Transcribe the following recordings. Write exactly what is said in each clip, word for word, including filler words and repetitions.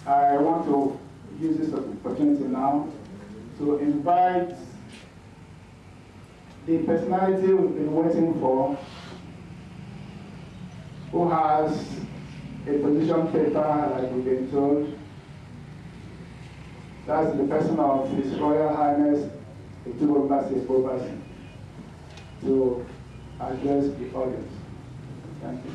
I want to use this opportunity now to invite the personality we've been waiting for, who has a position paper, like we've been told. That's the person of His Royal Highness Itubo Mbasi Ekpo Mbasi, to address the audience. Thank you.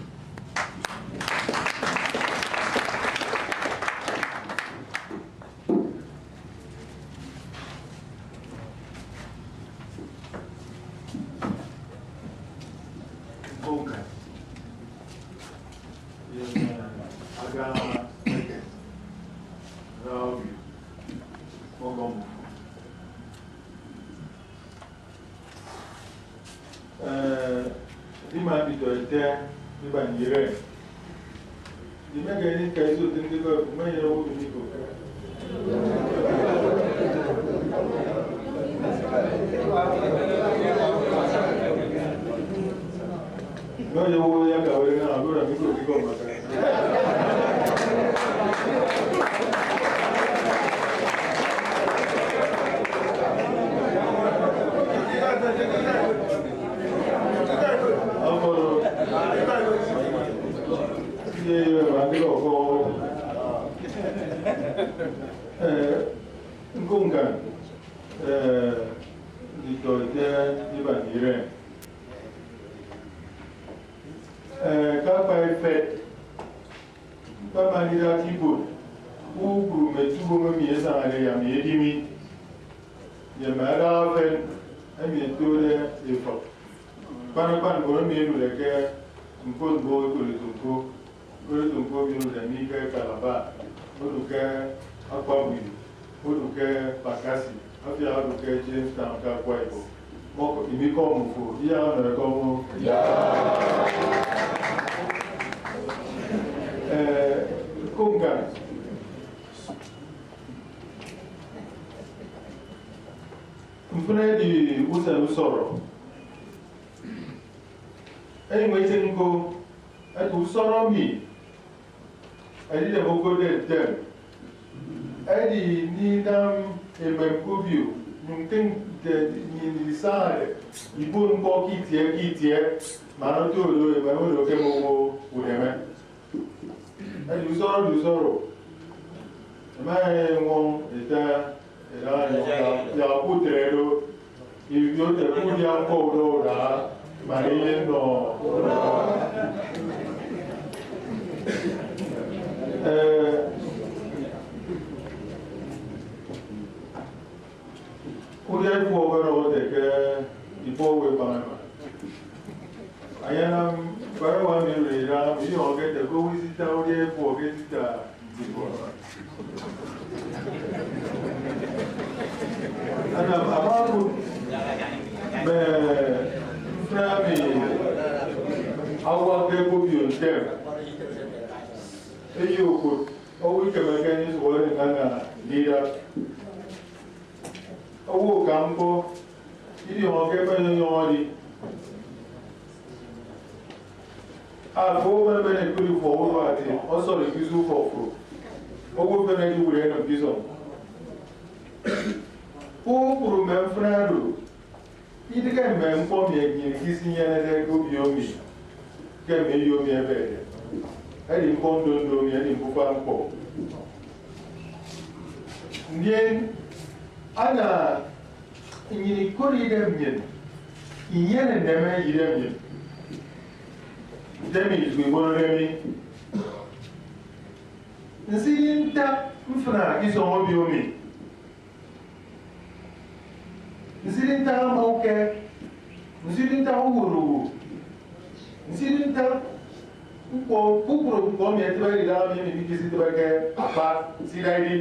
Mbonga. Yes, uh, aga eke. Rabi. Ogom. Eh, di ma nditọ ete iban ire. Di mege ni ka iso tin di ko kuma ire wo ni ko. No, yo voy a acabar en la dura, mi creo que con más. Amor. Ye, ye, bandido, ko. Eh, nkunga. Eh, nditọ ete iban ire. Eh, ke akpa ifet, ñkpama ndida ke ibuot kpukpru mme etubom emi esañade ye ami edimi, ye mme adaha efen emi ẹtode efịk, kpanakpan mbon emi ẹdude ke ñkponmboho ikọt utom ñko, ikọt utom ñko emi odude mi ke Calabar, odu ke Akwa Ibom, odu ke Bakassi, afiak odu ke Jamestown ke Akwa Ibom. Mọk-, imikọm fo, iya ọnọ ekọm o. Eh, Nkunga. Mfịn edi usen usọrọ. Enyịñ etịñ ñko ete usọrọ mi. Edidem okotde ntem, edi ndinam emem ke obio, nyụñ ntịñ nte nnyịn isañade ibuot ñkpọ ke itie ke itie, man oto do emem oro ke owo udeme. Edi usọrọ edi usọrọ. Ẹma ẹñwọñ ẹte Yak utre do, ibiote ke udia ñkpọ uda uda, man enye nọ. Eh, udia ifuọ ọkọdọhọ ete ke ikpọ owo ekpañ ema. Ayanam barua mi oro ida, mi yọhọ ke ete ke owo isita udia ifuọ ke esita. Ana amakụt mme mfịna emi awakde ke obio ntem. Eyo okụt owo ikemeke ndisụhọre ñkaña ndida. Owo uka ñkpọ idiọñọ ke ẹkpenyọñọñọ edi. Afo omen men ekpri ufọk urua ati ọsọri ke iso ufọk fo. Owo efen ediwụre enịm ke isọñ. Kpukpru mme mfịna oro idịghe mme ñkpọ mi nnyịn isinyenede ke obio mi ke mme eyo mi ẹbede. Edi ñkpọ ndondo mi edi mbufa ñkpọ. Ndien ana nnyịn ikot idem nnyịn, inyene nneme idem nnyịn. Nte emi iso ibonode mi? Nsidi ntak mfịna ke isọñ obio mi? Nsidi ntak ama uke? Nsidi ntak uwot owo? Nsidi ntak ñkpọ, kpukpru ñkpọ emi ẹtịbede idaha mi emi mikesitịbeke akpa, sida edi?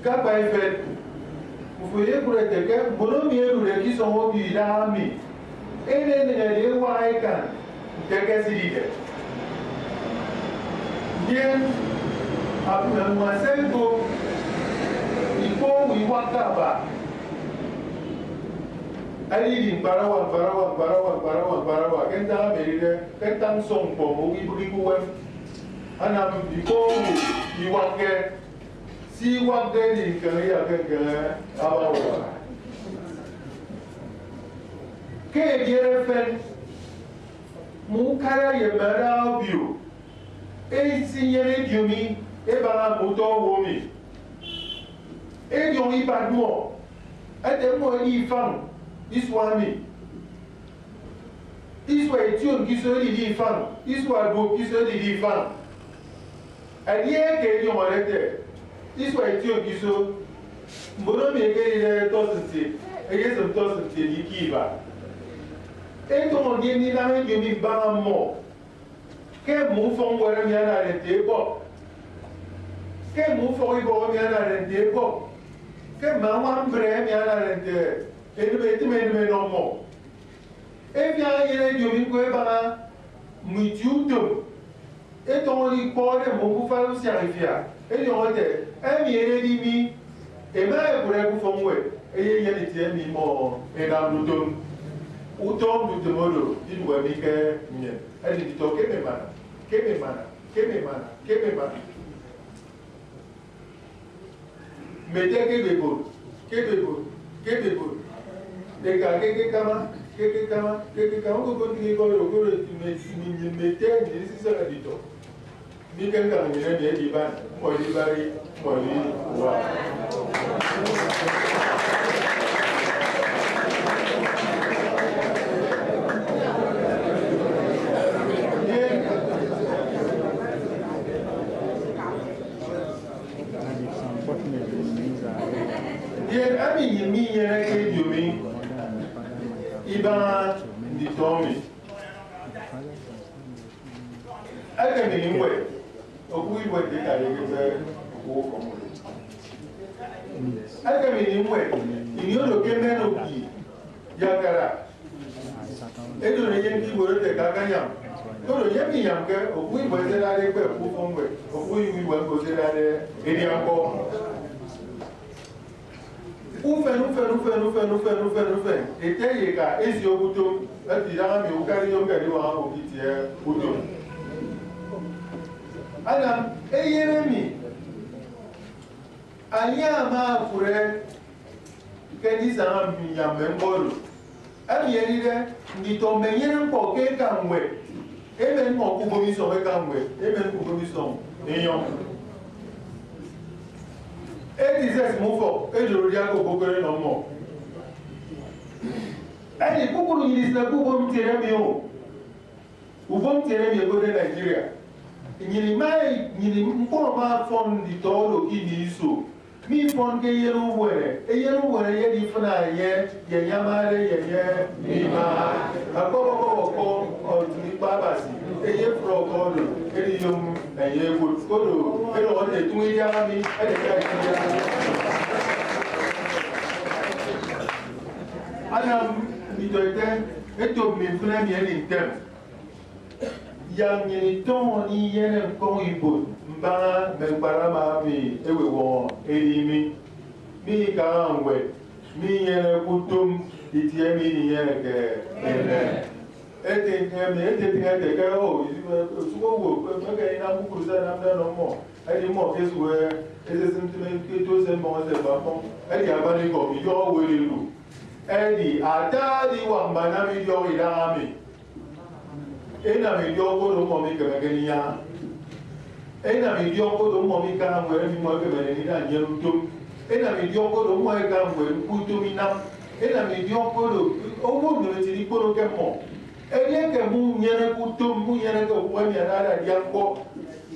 Ke akpa ifet, ofo eyekụt ete ke mbon emi ẹdude ke isọñ obio idaha mi eneneñede ewak ikan nte ẹkesidide. Ndien akpụkpọ mme ase ñko, ikpọ owo iwakke aba. Edidi ñkparawa, ñkparawa, ñkparawa, ñkparawa, ñkparawa, ke ntak emi edide, ke ntak nsọññkpọ mme owo ibịghike uwem. Anam ikọ owo iwakke se iwakde edi ñkeñe iyakke ñkeñe abaña uwa. Ke ebiere efen, mme ukara ye mme adaña obio esinyene ediomi ebaña mme utọ owo emi. Ediọñ ibat mmọ, ete mmọ edi ifañ isua emi. Isua ition ke iso edidi ifañ, isua duop ke iso edidi ifañ. Edieke ediọñọde ete isua ition ke iso, mbon emi ekedide tọsntiet, eyesịm tọsntiet ye ika iba. Etọñọ ndien inam ediomi mbaña mmọ. Ke mme ufọkñwed emi anade nte ebọk, ke mme ufọk ibọk emi anade nte ebọk, ke mme añwam mbre emi anade nte enịm etịm enịm enọ mmọ. Efiak enyene ediomi ñko ebaña mme itie utom, etọñọde ikpọde mme mbufara usiak ifia, ediọñọ ete, emi ededi mi, ema ekụre ke ufọkñwed, eyenyene itie emi mmọ enamde utom. Utọ ndutịm oro idụhe mi ke nnyịn. Edi nditọ ke ememana, ke ememana, ke ememana, ke ememana. Mmete ke ebebot, ke ebebot, ke ebebot. Eka ke ekekama, ke ekekama, ke ekekama. Ñkokot nnyịn ikọ oro, koro mme, mme, mmete nnyịn isisịghe nditọ. Mi ke ñkañ nnyịn emi edi iban, mmọ edi ibari, mmọ edi uwa. Ndien, ndien emi nnyịn minyeneke ediomi ibaña nditọ mi. Ekem ini ñwed, okuk ibuot ikade ke ekpe okuk ufọk ñwed. Ekem ini ñwed, ini oro ke emen oki yakara. Edo eyen ke ibuot ete ke akanyam. Koro ye minyamke, okuk ibuot esedade ekpe okuk ufọk ñwed, okuk ibuot ikpe esedade edia ñkpọ. Ufen, ufen, ufen, ufen, ufen, ufen, ufen. Ete ye eka esio ke utom, ete idaha mi ukara inyomke ediwaña owo ke itie utom. Anam eyen emi anie ama akụre ke ndisaña mbinyam mme ñkpọ oro? Emi edide, nditọ mme enyene ñkpọ ke eka ñwed, emen mmọ ke ubom isọñ eka ñwed, emen ke ubom isọñ enyọñ. Eti Jesus mme ufọk edoro diak okpokoro enọ mmọ. Edi kpukpru nnyịn isịne ke ubom ntienemi o. Ubom ntienemi ẹkotde Nigeria. Nnyịn ima, nnyịn ñkpọ ama ọfọn nditọ oro ke ini iso. Mifọn ke eyen ubuene, eyen ubuene eyedi ifịna enye, ye enye amade, ye enye mimaha. Akpọbọbọbọ ọkpọ ọtụn ikpọ Abasi, eyefre ọkpọ oro, ediyom enye ẹkụt. Koro edọhọ ete, etụñọ idiaha mi, edeka eti idiaha mi. Anam nditọ ete, etop mme mfịna emi edi ntem. Yak nnyịn itọñọ ndinyene ñkpọñ ibuot mbaña mme ñkparama emi ewewọñọ edi mi, mi ikaha ñwed, mi inyeneke utom itie emi idinyeneke enen. Ete emi, ete etịñ ete ke, o, osụk owo, mekeme inam kpukpru se anamde ọnọ mmọ. Edi mmọ ke esụk esisịn ntịme ke eto se mmọñ ese kpa mmọñ. Edi akpanikọ, idiọk owo edi edu. Edi ata adiwak mbanam idiọk idaha mi. Enam idiọk kodo mmọ mikemeke ndinyaña. Enam idiọk kodo mmọ mikaha ñwed emi mmọ ẹkemede ndida nnyene utom. Enam idiọk kodo mmọ ẹka ñwed ñkpọ utom inam. Enam idiọk kodo owo nnyịn etiede ikpono ke mmọ. Edieke munyeneke utom, munyeneke okpụk emi adade adia ñkpọ,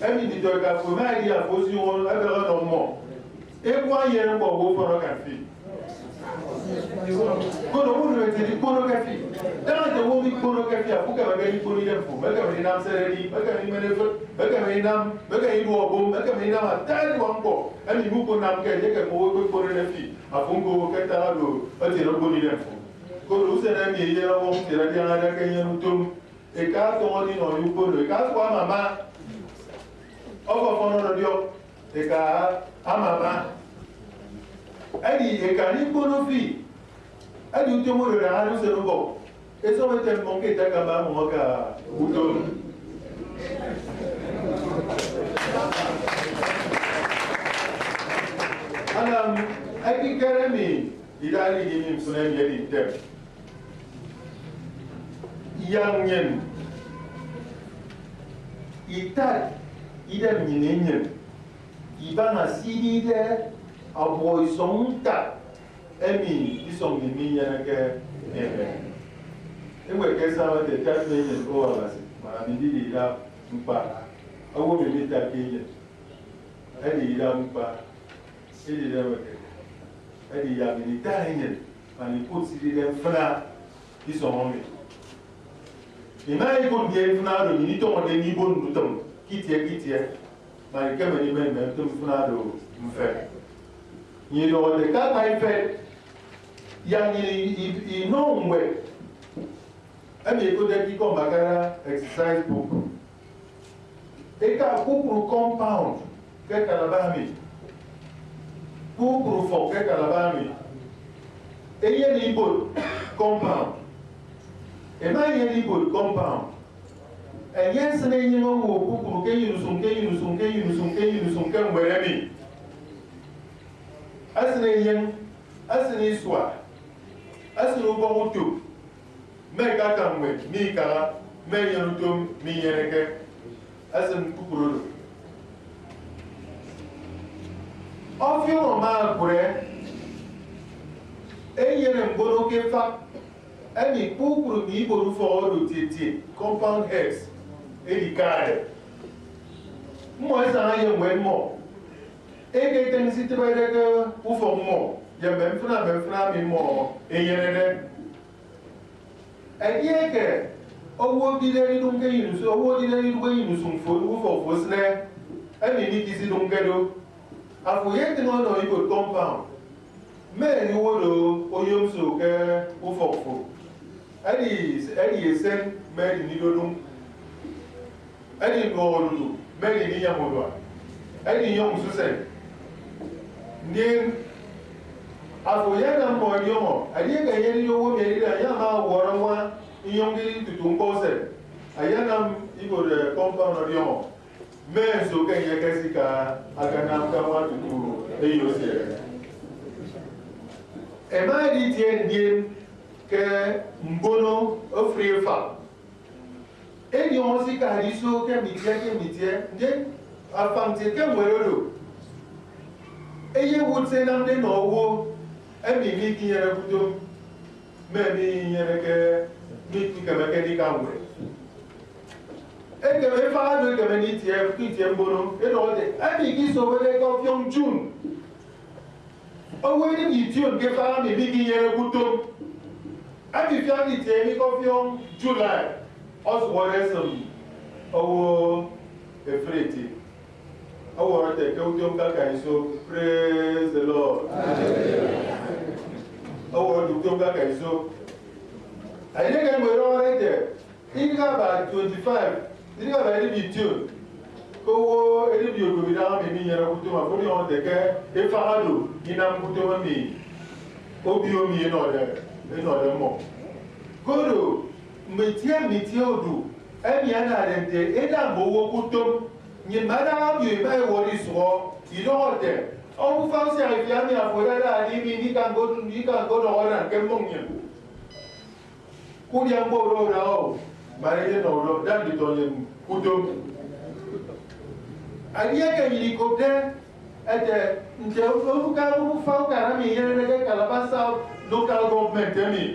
emi nditọ eka fo ẹma ẹdi, afo osinyụñ ebehe ọnọ mmọ. Ebu enyene ñkpọ owo ọfọn akan fi. Kono owo emi etiede ikpono ke fi. Daña nte owo mikpono ke fi, afo ukemeke ndikpono idem fo, mekeme ndinam se ededi, mekeme ndimen efịt, mekeme ndinam, mekeme ndidu obom, mekeme ndinam ata ediwak ñkpọ emi mukunamke edieke mme owo ẹkpekponode fi, afo ñko ke ntak oro etiede okpono idem fo. Koro usen emi eyen ọwọñ kiet adiañade ke enyene utom, eka atọñọ ndinọ ye ukpono, eka asua amama. Ọfọfọn ọnọ diọk, eka amama. Edi eka ikpono fi, Edi utom oro ada usen ubọk. Esop ete mmọñ ke ete akamba mmọñ aka utom. Anam ekikere emi idaha edi mi mfịn emi edi ntem. Yak nnyịn itat idem nnyịn inyịn ibaña se idide ọbuọ isọñ ntak emi isọñ nnyịn minyeneke ebe. Ewet ke ẹsaña ete, "Tiat mme enyịn, O Abasi, man ami ndidi idap ñkpa." Owo emi mitatke enyịn, edi idap ñkpa, idide ewet ete, edi yak nnyịn itat enyịn man ikụt se idide mfịna isọñ emi. Ima ikụt ndiye mfịna oro, nnyịn itọñọde ndibon ndutịm ke itie ke itie, man ikeme ndimen mme ntịm mfịna oro mfep. Nnyịn idọhọde ke akpa ifet, yak nnyịn i- i- inọ ñwed emi ẹkotde ke Ikọmbakara exercise book. Eka kpukpru compound ke Calabar mi, kpukpru ufọk ke Calabar mi, enyene ibuot compound. Ema enyene ibuot compound, enye esịn enyịñ owo kpukpru ke enyịn usụñ, ke enyịn usụñ, ke enyịn usụñ, ke enyịn usụñ ke ñwed emi. Esịn enyịñ, esịn isua, esịn ubọñ utom, mme ke akam ñwed mi ikaha, mme enyene utom minyeneke, esịn kpukpru oro. Ọfiọñ ama akụre enyene mbono ke efak emi kpukpru mme ibuot ufọk oro tietie, compound heads, edikade. Mmọ esaña ye ñwed mmọ, eke etịñ se itịbede ke ufọk mmọ ye mme mfịna mme mfịna emi mmọ enyenede. Edieke owo odide idụñ ke enyịn usụñ, owo odide idụñ ke enyịn usụñ fo, ufọk fo esịne, emi mikisidụñke do, afo eyetịñ ọnọ ibuot compound, mme edi owo do oyom so ke ufọk fo. Edi, edi esen mme edi ndidodụñ. Edi nduọk odudu, mme edi ndinyam urua, edi nyom nsusen. Ndien afo eyenam mmọ ẹdiọñọ, edieke enye edide owo emi edide enye ama ọwọrọ ñwan inyọñ ndidi tutu ñkpọ usen, eyenam ibuot, eh, compound ọdiọñọ. Mme nso ke enye ekesika akanam ke ñwan tutu eyo osiere? Ema editie ndien ke mbono ofụri efak. Ediọñọ se ikahade iso ke mitie ke mitie, ndien afañ ntie ke ñwed oro eyewụt se ẹnamde ẹnọ owo emi mikinyeneke utom, mme emi inyeneke, mikemeke ndika ñwed. Ekem, efak oro ekeme nditie ke itie mbono, edọhọ ete, emi ke isobode ke ọfiọñ June, owo edịm ition ke efak emi mikinyeneke utom. Emi ifiak nditie emi ke ọfiọñ July, ọsụhọde esịm owo efịri eti. Ọwọrọ ete ke utom ke aka iso. Praise the Lord. Ọwọrọ ete utom ke aka iso. Edieke ñwed ọwọrọ ete, idịghe aba twenty-five, idịghe aba edịbi ition, ke owo edịbi okpobi idaha emi minyeneke utom, afo ọdiọñọ ete ke efak oro inamke utom emi obio mi enọde, enọde mmọ. Koro mme itie mme itie odu emi anade nte eda mme owo ke utom, nnyịn mme adaña obio ima ewọrọ isụhọ, idọhọ ete, obufa usiaha ifiak emi afo edade adi mi ndika ñko-, ndika ñkodọhọ aran ke mmọñ nnyịn. Kudia ñkpọ oro ura o, man eyenọ oro, da nditọ nnyịn ke utom. Edieke nnyịn ikopde ete nte obufa, obufa ukara mi inyenede ke Calabar South Local Government emi,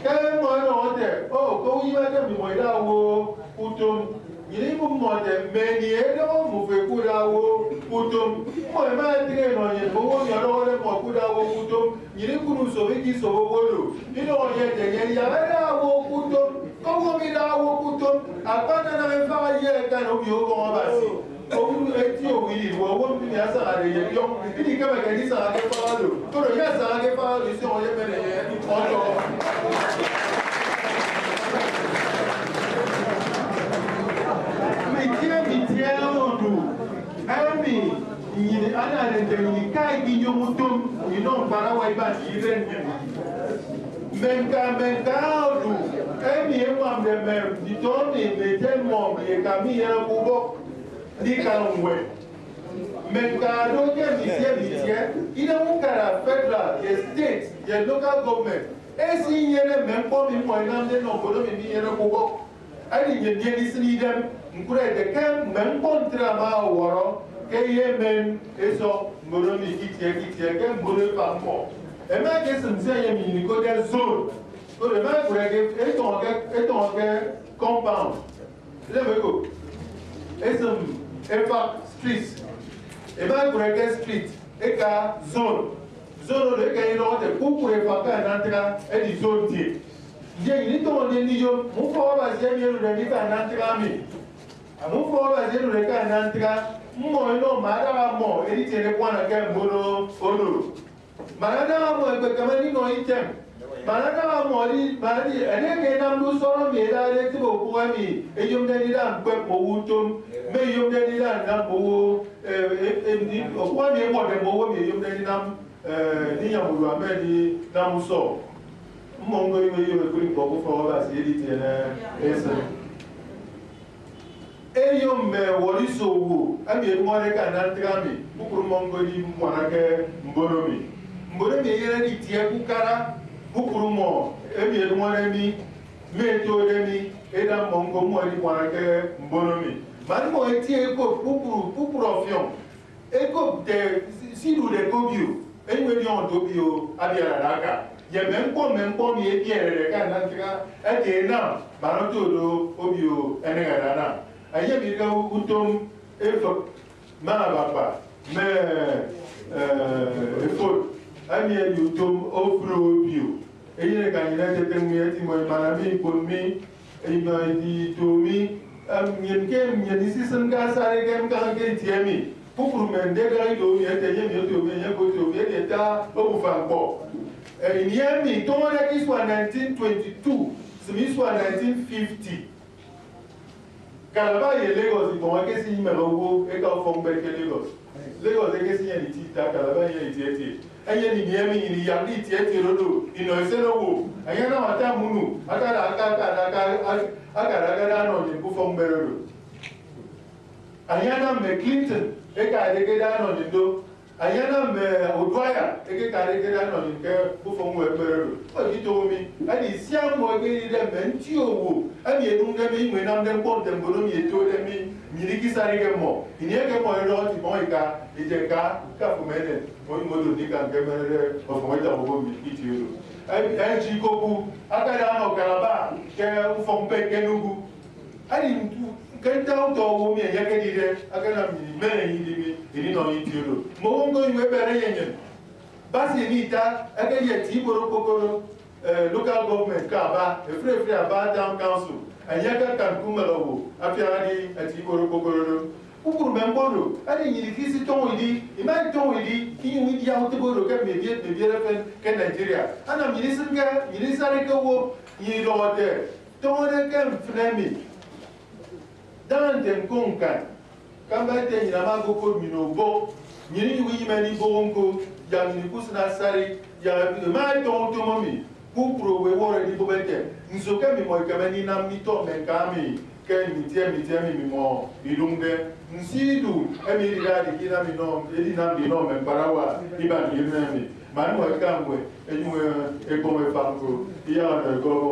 ke mmọ ẹnọhọ ete, o, ke unyịmeke mmimọ ida owo ke utom. Nnyịn ibụp mmọ ete, mme emi ẹdọhọ mmọ fo ẹkuda owo ke utom. Mmọ ẹma ẹtịñ ẹnọ nnyịn mme owo emi ọdọhọde mmọ ẹkuda owo ke utom. Nnyịn ikụt usop eke isop owo oro, idọhọ enye ete enye iyabade owo ke utom, ke owo midade owo ke utom, akpananam efak ye ẹkan Obio Ubọñ Abasi. Owo eti owo ini, owo emi asañade ye ẹdiọñ, idikemeke ndisaña ke efak oro, koro enye asaña ke efak oro, isioño ye emen enye ọtọ. Mitie mitie odu emi nnyịn anade nte nnyịn ika ikinyom utom inọ ñkparawa iban iren nnyịn. Mme ñka mme ñka odu emi ẹñwamde mme nditọ emi, mme ete mmọ, mme eka mi iyeneke ubọk ndika ñwed. Mme ñka do ke mme itie mme itie, idem ukara federal ye state ye local government esinyene mme ñkpọ emi mmọ ẹnamde nnọ mbon emi minyeneke ubọk. Edi nnyịn ndien isịn idem ñkụt ete ke mme ñkpọ ntre ama ọwọrọ ke ye emen esọ mbon emi ke itie ke itie ke mbon efa ñkpọ. Ẹma ẹkesịm se enye emi nnyịn ikotde zone. Koro ẹma ẹkụre ke etọñọ ke etọñọ ke compound. Idem eko esịm efak street. Ẹma ẹkụre ke street eka zone. Zone oro eke idọhọde kpukpru efak ke Anambra edi zone ntie. Ndien nnyịn itọñọde ndiyom mme ufọk Abasi emi ẹdude ndida Anambra mi. Mme ufọk Abasi ẹdude ke Anambra, mmọ ẹnọ mme adaña mmọ editiene ebuana ke mbon onoro. Man adaña mmọ ẹkpekeme ndinọ item. Man adaña mmọ edi, man edi, edieke ẹnamde usọrọ emi ẹdade etịbe okpụk emi eyomde ndida ñkpep mme owo utom, mme eyomde ndida nnam mme owo, eh, eh, eh, ndi-, okpụk emi ẹbọde mme owo emi eyomde ndinam, eh, ndinyaña urua mme ndinam usọ. Mmọ ñko iwo eyom ekpri ñkpọ ke ufọk Abasi editiene esịn. Eyom mme ẹwọrọ iso owo emi ẹdụñọde ke Anambra mi, kpukpru mmọ ñko edi mbuana ke mbon mi. Mbon emi ẹnyenede itie ke ukara, kpukpru mmọ emi ẹdụñọde mi, mme ẹtode mi, eda mmọ ñko, mmọ edi mbuana ke mbon mi. Man mmọ ẹtie ẹkop kpukpru, kpukpru ọfiọñ, ẹkop nte sidude ke obio, enyụñ ẹdiọñọ nte obio abiarade aka, ye mme ñkpọ, mme ñkpọ emi ẹbierede ke Anambra ete ẹnam man oto do obio ẹneñede anam. Ẹyem ike utom efịk, mme abakpa, mme, eh, efot, emi edi utom ofụri obio. Eyeneka nnyịn etetịñ mi, etimọ emana mi, ikpon mi, inọ eti ito mi, em, nnyịn ke nnyịn isisịnke asari ke ñkañ ke itie mi. Kpukpru mme ndedọhọ ido mi ete, enye mi oto mi, enye ke oto mi, edi ete obufa ñkpọ. Eh, ini emi itọñọde ke isua nineteen twenty-two, sịm isua nineteen fifty. Calabar ye Lagos ikpọñ ekesinyịmede owo eka ufọkñkpet ke Lagos. Lagos ekesinyene itie ita, Calabar enyene itie etie. Enyene ini emi nnyịn iyakde itie etie oro do inọ esen owo. Enye anam ata mme unu akada aka, akada aka, akada akada anọ nnyịn ke ufọkñkpet oro. Enye anam mme Clinton ekade ekeda anọ nnyịn do. Enye anam mme Oduaya ekekade ekeda anọ nnyịn ke ufọkñwed Ekpere oro. Edi itoho mi, edi sia mmọ ẹkedide mme nti owo emi ẹdụñde mi, imọ inamde ñkpọ nte mbon emi ẹtode mi, nnyịn ikisarike mmọ. Ini eke mmọ ẹdọhọ ete, ibọñ ika, ete ka, ka fo enen, onyụñ odo ndika ñkemerede ọfọñ ita owo mi itie oro. Edi Ikoku akada anọ Calabar ke ufọkñkpet ke Enugu. Edi ntu ke nte utọ owo mi enye ekedide, akanam nnyịn imen enye idịbi edinọ itie oro. Mme owo ñko iñwañ ẹkpere ye nnyịn. Basi emi ita ekedi eti ibuot okpokoro, eh, local government ke Aba, efuri efuri Aba Town Council. Enye akakan ke umehe owo afiak edi eti ibuot okpokoro do. Kpukpru mme ñkpọ do, edi nnyịn ikisitọñọ idi, ima itọñọ idi, inyụñ idia utịp oro ke mme ebiet, mme ebiet efen ke Nigeria. Anam nnyịn isịnke, nnyịn isarike owo, nnyịn idọhọde, tọñọde ke mfịn emi. Daña nte ñko ñkan, kamba ete nnyịn ama okokot nnyịn obok, nnyịn inyụñ inyịme ndibọhọ ñko, yak nnyịn ikusịn asari, yak ẹma ẹtọñọ utom emi, kpukpru owo ẹwọrọ edibụp ete, nso ke mmimọ ikeme ndinam nditọ mme ñka mi ke mme itie mme itie emi mmimọ idụñde? Nso idu emi edidade ke inam inọ, edinamde inọ mme ñkparawa iban ye mme emi, man mmọ ẹka ñwed, ẹnyụñ ẹkpọñ efak ñko, iyaha nọ ẹkọbọ.